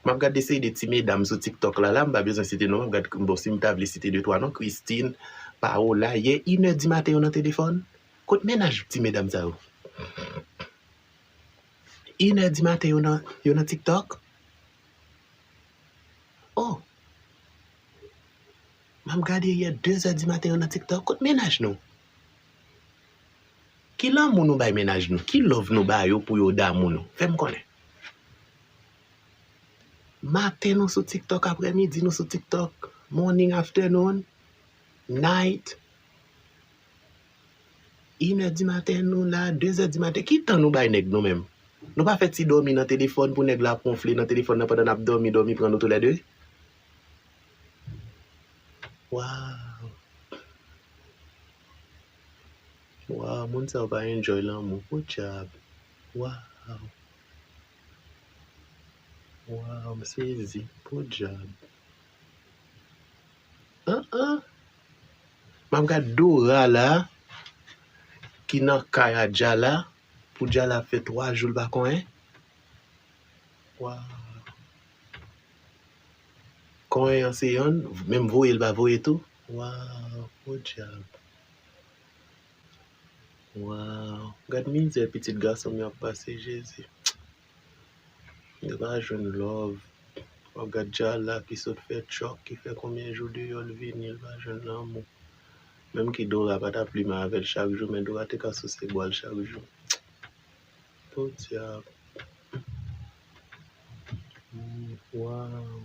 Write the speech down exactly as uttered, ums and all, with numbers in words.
M ap gade seri de ti medam sou TikTok la, la, m pa bezwen site non, m ap gade, bon, si m ta vle site de twa non, Christine, Paola, yè inè di maten yo nan telefòn. Kot mennaj ti medam sa yo? Inè di maten yo nan, yo nan TikTok? Oh! M ap gade yè de zè di maten yo nan TikTok. Kot mennaj nou? Ki lanmou nou bay mennaj nou? Ki love nou ba yo pou yo damou nou? Fè m konnen. Maten nou sou TikTok, aprèmidi nou sou TikTok, morning, afternoon, night. Inè di maten nou la, de zè di maten. Ki tan nou bay nèg nou menm? Nou pa fè ti dòmi nan telefòn pou nèg la ap wonfle nan telefòn nan pandan n ap dòmi, dòmi pran nou toulède? Waw. Waw, moun sa yo pa enjoy lanmou. Podyab. Waw. Waw, m sezi. Podyab. An, an. M ap gad Dora la, ki nan kay a Dja la, pou Dja la fè twa jou l pa konyen. Waw. Konyen an se yonn, menm voye l pa voye tou. Waw, podyab. Waw, gad mizè pitit gason m yo ap pase, Jezi. Yo pa jwenn love. W ap gad Dja la ki sot fè tchòk, ki fè konbyen jou deyò l vini, l pa jwenn lanmou. Menm ki Dora pa t ap limen avè l chak jou, men Dora te ka souse bwa l chak jou. Podyab. Mm, waw.